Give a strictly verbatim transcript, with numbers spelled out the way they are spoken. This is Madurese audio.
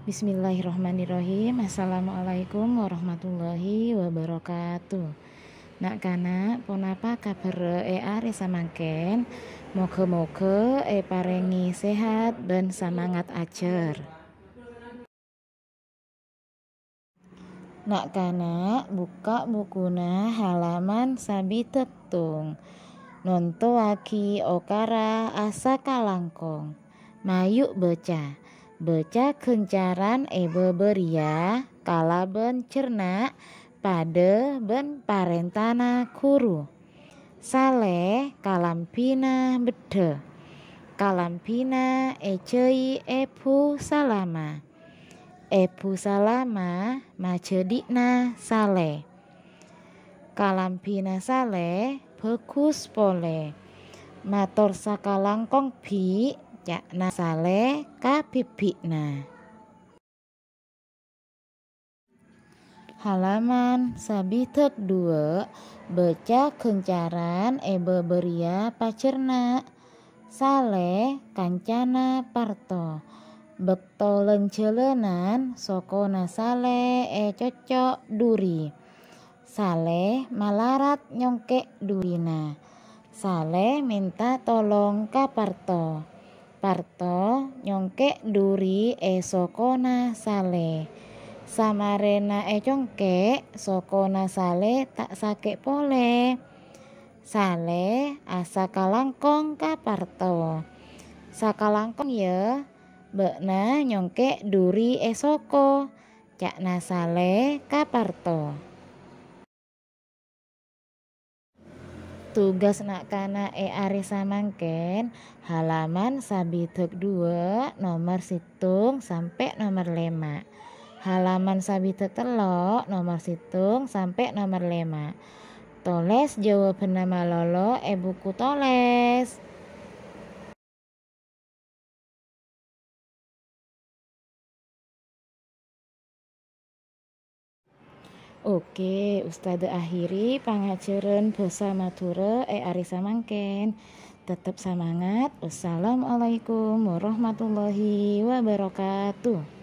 Bismillahirrahmanirrahim. Assalamualaikum warahmatullahi wabarakatuh. Na'-kana', ponapa kabhârrâ è arè samangkèn? Moghâ-moghâ èparèngè sehat bân samangat ajhâr. Na'-kana', bukka' bukuna halaman sabidhâk tong. Nontowaghi okara asakalangkong. Mayu' bâca. Bâca ghâncaran è bâbâ rèya kalabân cerna' padâ bân parèntana ghuru. Salè kalambhina beddhâ. Kalambhina èjhâi Èbhu Salama. Èbhu Salama majhâdi'na Salè. Kalambhina Salè bhâghus polè. "Mator sakalangkong, Bi'," ca'na Salè ka bhibbhi'na. Halaman sabidhâk duwâ', bâca ghâncaran è bâbâ rèya pacerna'. Salè kancana Parto. Bâkto lan-jhâlânan, sokona Salè ècocco' dhuri. Salè malarat nyongkè' dhurina. Salè mènta tolong ka Parto. Parto nyongkè' dhuri è sokona Salè. Samarèna ècongkè', sokona Salè ta' sakè' polè. Salè asakalangkong ka Parto. "Sakalangkong, yâ, bâ'na nyongkè' dhuri è soko," ca'na Salè ka Parto. Tugas na'-kana' è arè samangkèn, halaman sabidhâk duwâ', nomer sèttong sampè' nomer lèma'. Halaman sabidhâk tello', nomer sèttong sampè' nomer lèma'. Tolès jâwâbhânna malolo è buku tolès. Oke, Ustadzah akhiri pangajhârân bhâsa Madhurâ è arè samangkèn. Tetep samangat. Wassalamualaikum warahmatullahi wabarakatuh.